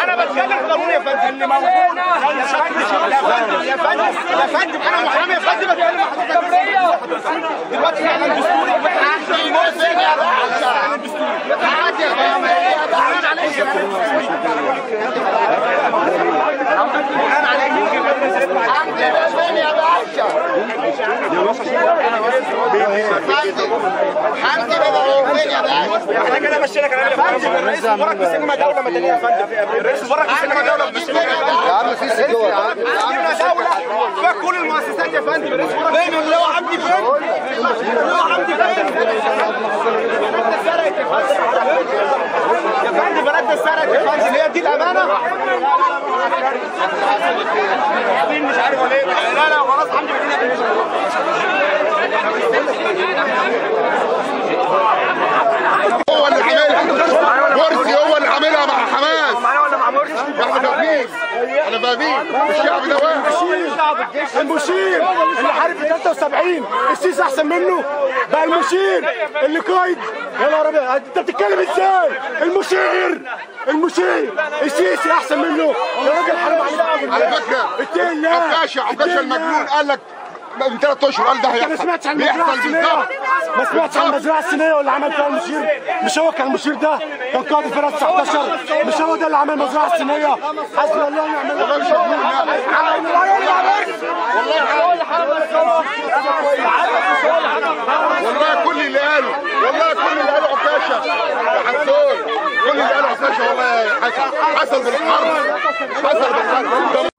انا بتكلم قانون يا فندم. اللي موجود يا فندم، يا فندم يا فندم، انا محامي يا فندم، بتكلم مع حضرتك دلوقتي. اعلان دستوري، اعلان دستوري، بناء عليه، بناء عليه يا باشا. حمدي فين يا باشا؟ احنا كده مشينا كلام يا فندم. الرئيس مبارك بيسلمها دولة مدنية يا فندم. الرئيس مبارك بيسلمها دولة مدنية يا عم. في سجون يا عم، دولة فيها كل المؤسسات يا فندم. الرئيس مبارك فين؟ اللي هو حمدي فين؟ اللي هو حمدي فين؟ بلدنا اتسرقت يا فندم. يا فندم بلدنا اتسرقت يا فندم. هي دي الأمانة؟ مش عارف ولا ايه؟ لا لا خلاص حمدي مدينة. هو اللي عاملها مرسي، هو اللي عاملها مع حماس. احنا فاهمين، احنا فاهمين الشعب ده واحد. المشير اللي حارب في 73 السيسي احسن منه بقى. المشير اللي قايد، يا نهار ابيض، انت بتتكلم ازاي؟ المشير، المشير السيسي احسن منه يا راجل. حرام عليك. على فكرة عكاشة، عكاشة المجنون قال لك من 3 اشهر، قال ده هيحصل. ما سمعتش عن المزرعة الصينية؟ ما سمعتش عن المزرعة الصينية واللي عمل فيها المشير؟ مش هو كان المشير ده كان قائد الفرقة 19؟ مش هو ده اللي عمل المزرعة الصينية؟ حسبي الله ونعم الوكيل. والله كل اللي قاله، والله كل اللي قاله عكاشة يا حسون، كل اللي قاله عكاشة والله يا حسن، حصل بالحرب، حصل بالحرب.